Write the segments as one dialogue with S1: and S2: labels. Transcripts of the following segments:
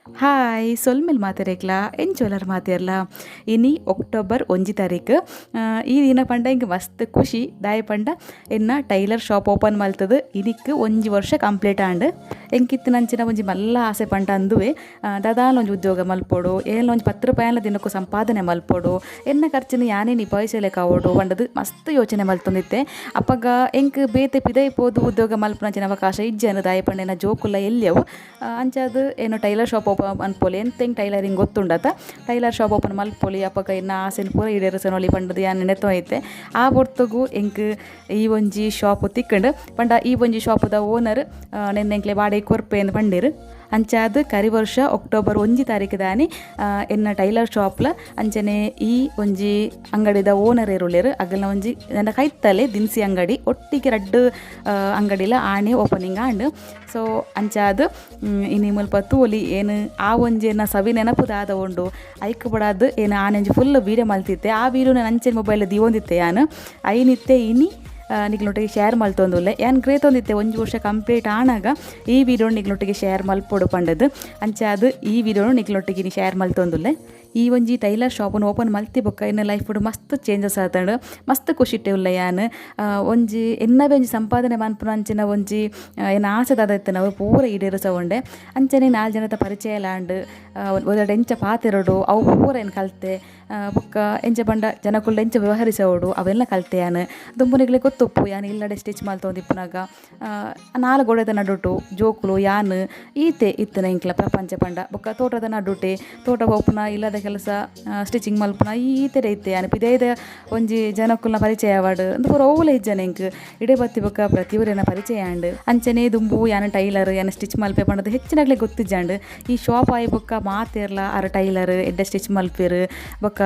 S1: Hi, ಸೊಲ್ಮೆಲ್ ಮಾತೆರೆಗ್ಲ, ಎಂಚೋಲರ್ ಮಾತೆರ್ಲ? ಇನಿ ಅಕ್ಟೋಬರ್ 1 ತಾರೀಕು. ಈ ದಿನ ಪಂಡ ಇಂಕ್ ಮಸ್ತ್ ಖುಷಿ. ದಾಯೆ ಪಂಡ ಎನ್ನ tailor shop open ಮಲ್ತದು ಇನಿಕ್ 1 ವರ್ಷ ಕಂಪ್ಲೀಟ್ ಆಂಡ್. ಎಂಕಿತ್ತಿನಂಚಿನ ಒಂಜಿ ಮಲ್ಲ ಆಸೆ ಪಂಡ ಅಂದುವೆ, ದಾದಾಲ ಒಂಜಿ ಉದ್ಯೋಗ ಮಲ್ಪೊಡು, ಏನ್ಲ ಒಂಜಿ 10 ರೂಪಾಯಿಲ ದಿನಕ್ಕೂ ಸಂಪಾದನೆ ಮಲ್ಪೊಡು, ಎನ್ನ ಖರ್ಚಿನ ಯಾನೇ ನಿಭಾಯಿಸಲೆಕ ಆವೊಡು ಪಂಡದು ಮಸ್ತ್ ಯೋಚನೆ ಮಲ್ತೊಂದಿತ್ತೆ. ಅಪಗ ಎಂಕ್ ಬೇತೆ ಪಿದಯಿ ಪೋದು ಉದ್ಯೋಗ ಮಲ್ಪುನಂಚಿನ ಅವಕಾಶ ಇಜ್ಜಂಡ್. ದಾಯೆ ಪಂಡ ಎನ್ನ ಜೋಕುಲ ಎಲ್ಯವು. ಅಂಚಾದ್ ಏನು tailor shop open ಮನ್ಪೊಲಿ ಎಂತ, ಎಂಕ್ ಟೈಲರಿಂಗ್ ಗೊತ್ತುಂಡತ, tailor shop open ಮಲ್ಪೊಲಿ, ಅಪಗ ಎನ್ನ ಆಸೆನ್ ಪೂರ ಈಡೇರಿಸೊನೊಲಿ ಪಂಡದು ಯಾನ್ ನೆನೆತೊಂದಿತ್ತೆ. ಆ ಪೊರ್ತುಗು ಎಂಕ್ ಈ ಒಂಜಿ ಶಾಪ್ ತಿಕ್ಕಂಡ್. ಪಂಡ ಈ ಒಂಜಿ ಶಾಪುದ ಓನರ್ ನೆನ್ನೆ ಎಂಕ್ಲೆ ಬಾಡಿಗೆ ಕೊರ್ಪೇಂದ್ ಪಂಡೆರ್. ಅಂಚಾದ್ ಕರಿ ವರ್ಷ ಅಕ್ಟೋಬರ್ 1 ತಾರೀಕು ದಾನಿ ಎನ್ನ ಟೈಲರ್ ಶಾಪ್ಲ ಅಂಚನೆ ಈ ಒಂಜಿ ಅಂಗಡಿದ ಓನರ್ ಏರುಲ್ಲೆರ್, ಅಗಲ್ನ ಒಂಜಿ ಎನ್ನ ಕೈತಲೆ ದಿನಸಿ ಅಂಗಡಿ ಒಟ್ಟಿಗೆ ರಡ್ಡ್ ಅಂಗಡಿಲ ಆಣೆ ಓಪನಿಂಗ್ ಆಂಡ್. ಸೊ ಅಂಚಾದ್ ಇನಿ ಮುಲ್ಪ ತೂಲಿ ಏನು ಆ ಒಂಜಿ ಎನ್ನ ಸವಿ ನೆನಪು ದಾದ ಉಂಡು, ಐಕ್ ಬೋಡಾದ್ ಏನು ಆನೆಂಜಿ ಫುಲ್ ವೀಡಿಯೋ ಮಲ್ತಿತ್ತೆ. ಆ ವೀಡಿಯೋನ ಅಂಚನೆ ಮೊಬೈಲ್ ದೀವೊಂದಿತ್ತೆ ಯಾನ್. ಐನಿತ್ತೆ ಇನಿ ನಿಕ್ಲೊಟ್ಟಿಗೆ ಶೇರ್ ಮಲ್ತೊಂದುಲ್ಲೆ. ಯಾನ್ ಗ್ರೇತೊಂದಿತ್ತೆ, 1 ವರ್ಷ ಕಂಪ್ಲೀಟ್ ಆನಾಗ ಈ ವೀಡಿಯೋ ನಿಕ್ಲೊಟ್ಟಿಗೆ ಶೇರ್ ಮಲ್ಪೊಡು ಪಂಡದು. ಅಂಚಾದ್ ಈ ವೀಡಿಯೋನು ನಿಕ್ಲೊಟ್ಟಿಗೆ ಇನಿ ಶೇರ್ ಮಲ್ತೊಂದುಲ್ಲೆ. ಈ ಒಂಜಿ ಟೈಲರ್ ಶಾಪನ್ನು ಓಪನ್ ಮಲ್ತಿ ಬೊಕ್ಕ ಎನ್ನ ಲೈಫ್ ಮಸ್ತ್ ಚೇಂಜಸ್ ಆತಂಡ್. ಮಸ್ತ್ ಖುಷಿಟ್ಟೆ ಉಲ್ಲೆ ಯಾನ್. ಒಂಜಿ ಎನ್ನವೇ ಒಂಜಿ ಸಂಪಾದನೆ ಮನ್ಪುನಂಚಿನ ಒಂಜಿ ಎನ್ನ ಆಸೆ ದಾದ ಇತ್ತುಂಡ ಅವು ಪೂರ ಈಡೇರಿಸವೊಂಡೆ. ಅಂಚನೆ ನಾಲ್ ಜನತ ಪರಿಚಯ ಲಾಂಡ್. ಒರಡ ಎಂಚ ಪಾತೆರೊಡು, ಅವು ಪೂರ ಏನ್ ಕಲ್ತೆ. ಬೊಕ್ಕ ಎಂಚ ಪಂಡ ಜನಕುಲ್ಡ ಎಂಚ ವ್ಯವಹರಿಸವೊಡು, ಅವೆಲ್ಲ ಕಲ್ತೆ ಯಾನ್. ದುಂಬು ನಿಕ್ಲೆಗ್ ಗೊತ್ತುಪ್ಪು, ಯಾನ್ ಇಲ್ಲಡೆ ಸ್ಟಿಚ್ ಮಲ್ತೊಂದಿಪ್ಪುನಗ ನಾಲ್ ಗೋಡೆದ ನಡುಟು ಜೋಕುಲು, ಯಾನ್, ಈತೆ ಇತ್ತಿನ ಎಂಕ್ಲ ಪ್ರಪಂಚ ಪಂಡ. ಬೊಕ್ಕ ತೋಟದ ನಡುಟೆ, ತೋಟ ಪೋಪುನ, ಇಲ್ಲದ ಕೆಲಸ, ಸ್ಟಿಚಿಂಗ್ ಮಲ್ಪುನ, ಈತೆಡೆ ಇತ್ತೆ ಯಾನ್. ಪಿದಯ್ದ ಒಂಜಿ ಜನಕುಲ್ನ ಪರಿಚಯ ಆವಡ್, ಅಂದ್ ಪೂರ ಒವ್ಲ ಇಜ್ಜನ ಎಂಕ್. ಇಡೆ ಬತ್ತಿ ಬೊಕ್ಕ ಪ್ರತಿಯೊರಿಯನ ಪರಿಚಯ ಆಂಡ್. ಅಂಚನೆ ದುಂಬು ಯಾನ್ ಟೈಲರ್, ಯಾನ್ ಸ್ಟಿಚ್ ಮಲ್ಪೆ ಪಂಡದು ಹೆಚ್ಚಿನಗ್ಲೆ ಗೊತ್ತಿಜ್ಜಾಂಡ್. ಈ ಶಾಪ್ ಆಯಿ ಬೊಕ್ಕ ಮಾತೆರ್ಲ ಆರ್ ಟೈಲರ್, ಎಡ್ಡೆ ಸ್ಟಿಚ್ ಮಲ್ಪೆರ್, ಬೊಕ್ಕ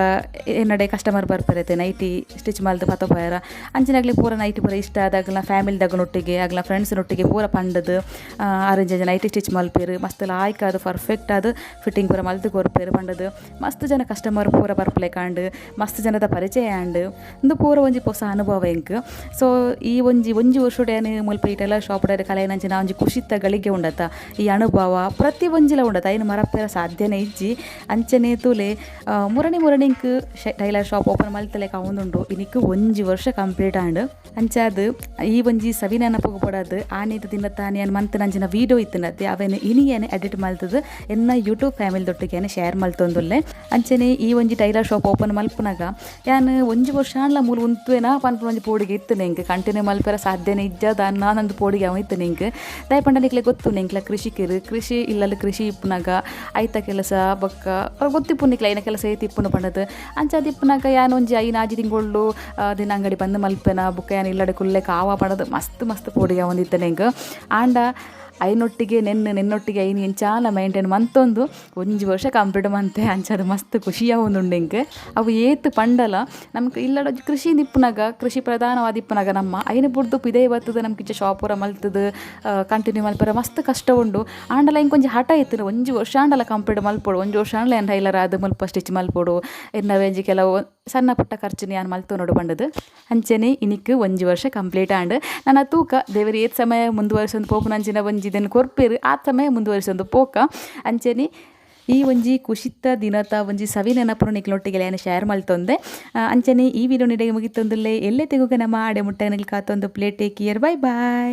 S1: ಎನ್ನಡೆ ಕಸ್ಟಮರ್ ಬರ್ಪೆರತೆ ನೈಟಿ ಸ್ಟಿಚ್ ಮಲ್ತ್ ಪತೊಪೆರ. ಅಂಚಿನಗ್ಲೆ ಪೂರ ನೈಟಿ ಪೂರ ಇಷ್ಟ ಆದ್ ಅಗ್ಲ್ನ ಫ್ಯಾಮಿಲಿದಗ್ಲನೊಟ್ಟಿಗೆ, ಅಗ್ಲ್ನ ಫ್ರೆಂಡ್ಸ್ನೊಟ್ಟಿಗೆ ಪೂರ ಪಂಡದು, ಆರ್ ಇಂಚ ನೈಟಿ ಸ್ಟಿಚ್ ಮಲ್ಪೆರ್, ಮಸ್ತ್ ಲಾಯ್ಕ್ ಆದ್, ಪರ್ಫೆಕ್ಟ್ ಆದ್ ಫಿಟ್ಟಿಂಗ್ ಪೂರ ಮಲ್ತ್ ಕೊರ್ಪೆರ್ ಪಂಡದು ಮಸ್ತ್ ಜನ ಕಸ್ಟಮರ್ ಪೂರ ಬರ್ಪುಲೆಕಾಂಡ್. ಮಸ್ತ್ ಜನದ ಪರಿಚಯ ಆಂಡ್. ಉಂದು ಪೂರ ಒಂಜಿ ಪೊಸ ಅನುಭವ ಎಂಕ್. ಸೊ ಈ ಒಂಜಿ ಒಂಜಿ ವರ್ಷಡ್ ಯಾನ್ ಮುಲ್ಪ ಈ ಟೈಲರ್ ಶಾಪ್ ಕಲೆಯಿನಂಚಿನ ಒಂಜಿ ಖುಷಿತ ಗಳಿಗೆ ಉಂಡತ, ಈ ಅನುಭವ ಪ್ರತಿ ಒಂಜಿಲ ಉಂಡತ, ಐನ್ ಮರಪೆರೆ ಸಾಧ್ಯನೇ ಇಜ್ಜಿ. ಅಂಚನೆ ತೂಲೆ, ಮುರಣಿ ಮುರಣಿ ಎಂಕ್ tailor shop open ಮಲ್ತಲೆಕ ಆವೊಂದುಂಡು. ಇನಿಕ್ 1 ವರ್ಷ ಕಂಪ್ಲೀಟ್ ಆಂಡ್. ಅಂಚಾದ್ ಈ ಒಂಜಿ ಸವಿ ನೆನಪುಗು ಬೋಡಾದ್ ಆನಿದ ದಿನತಾನಿ ಯಾನ್ ಮಂತಿನಂಚಿನ ವೀಡಿಯೋ ಇತ್ತಿನತೆ, ಅವೆನ್ ಇನಿ ಯಾನ್ ಎಡಿಟ್ ಮಲ್ತುದು ಎನ್ನ ಯೂಟ್ಯೂಬ್ ಫ್ಯಾಮಿಲಿ ದೊಟ್ಟಿಗೆ ಯಾನ್ ಶೇರ್ ಮಲ್ತೊಂದುಲ್ಲೆ. ಅಂಚನೆ ಈ ಒಂಜಿ tailor shop open ಮಲ್ಪುನಗ ಯಾನ್ 1 ವರ್ಷ ಆಂಡ್ಲ ಮೂಲು ಉಂತುವೆನಾ ಪನ್ಪುನ ಒಂಜಿ ಪೋಡಿಗೆ ಇತ್ತುಂಡು ಎಂಕ್. ಕಂಟಿನ್ಯೂ ಮಲ್ಪೆರೆ ಸಾಧ್ಯನೇ ಇಜ್ಜ ದಾನ್ನ ಪೋಡಿಗೆ ಅವ ಇತ್ತುಂಡು ಎಂಕ್. ದಾಯೆ ಪಂಡ ನಿಕ್ಲೆಗ್ ಗೊತ್ತುಂಡು, ಎಂಕ್ಲ ಕೃಷಿಕೆರ್, ಕೃಷಿ ಇಲ್ಲಲ್ ಕೃಷಿ ಇಪ್ಪುನಗ ಐತ ಕೆಲಸ ಬೊಕ್ಕ ಗೊತ್ತಿಪ್ಪು ನಿಕ್ಲೆ ಐನ ಕೆಲಸ ಏತ್ ಇಪ್ಪುಂಡು ಪಂಡದು. ಅಂಚಾದ್ ಇಪ್ಪುನಗ ಯಾನ್ ಒಂಜಿ 5 6 ತಿಂಗೊಳ್ಳು ದಿನ ಅಂಗಡಿ ಬಂದ್ ಮಲ್ಪೆನ, ಬೊಕ್ಕ ಯಾನ್ ಇಲ್ಲಡೆ ಕುಲ್ಲೆಕ ಆವ ಪಂಡದು ಮಸ್ತ್ ಮಸ್ತ್ ಪೋಡಿಗೆ ಆವೊಂದಿತ್ತುಂಡು ಎಂಕ್. ಆಂಡ ಐನೊಟ್ಟಿಗೆ ನೆನ್ನೊಟ್ಟಿಗೆ ಐನ್ ಎಂಚಾಲ ಮೈಂಟೈನ್ ಮಂತೊಂದು 1 ವರ್ಷ ಕಂಪ್ಲೀಟ್ ಮಂತೆ. ಅಂಚಾದ್ ಮಸ್ತ್ ಖುಷಿ ಆವೊಂದುಂಡು ಎಂಕ್. ಅವು ಏತ್ ಪಂಡಲ ನಮ್ಕ್ ಇಲ್ಲಡ ಕೃಷಿ ಇಪ್ಪುನಗ, ಕೃಷಿ ಪ್ರಧಾನವಾದ ಇಪ್ಪುನಗ ನಮ್ಮ ಐನ್ ಬುಡ್ದು ಪಿದಯಿ ಬತ್ತುದು ನಮ್ಕ್ ಇಂಚ ಶಾಪ್ ಪೂರ ಮಲ್ತುದು ಕಂಟಿನ್ಯೂ ಮಲ್ಪೆರೆ ಮಸ್ತ್ ಕಷ್ಟ ಉಂಡು. ಆಂಡಲ ಎಂಕ್ ಒಂಜಿ ಹಠ ಇತ್ತುಂಡು, 1 ವರ್ಷ ಆಂಡಲ ಕಂಪ್ಲೀಟ್ ಮಲ್ಪೊಡು, 1 ವರ್ಷ ಆಂಡಲ ಯಾನ್ ಟೈಲರ್ ಆದ್ ಮುಲ್ಪ ಸ್ಟಿಚ್ ಮಲ್ಪೊಡು, ಎನ್ನವೇ ಒಂಜಿ ಕೆಲವು ಸಣ್ಣ ಪುಟ್ಟ ಖರ್ಚುನು ಯಾನ್ ಮಲ್ತೊನೊಡು ಪಂಡುದು. ಅಂಚನೆ ಇನಿಕ್ 1 ವರ್ಷ ಕಂಪ್ಲೀಟ್ ಆಂಡ್. ನನ ತೂಕ, ದೇವೆರ್ ಏತ್ ಸಮಯ ಮುಂದುವರಿಸೊಂದು ಪೋಪುನಂಚಿನ ಒಂಜಿ ಇದನ್ನು ಕೊರ್ಪೆರ್, ಆತ್ ಸಮಯ ಮುಂದುವರಿಸೊಂದು ಪೋಕ. ಅಂಚನೆ ಈ ಒಂಜಿ ಖುಷಿತ ದಿನತ ಒಂಜಿ ಸವಿ ನೆನಪುನು ನಿಕ್ಲೊಟ್ಟಿಗೆ ಯಾನ್ ಶೇರ್ ಮಲ್ತೊಂದೆ. ಅಂಚನೆ ಈ ವಿಡಿಯೋ ಇಡೆಗ್ ಮುಗಿತೊಂದುಲ್ಲೆ. ಎಲ್ಲೆ ತೆಗುಗ ನಮ್ಮ ಆಡೆ ಮುಟ್ಟ ಕಾತೊಂದು play. Take care, bye bye.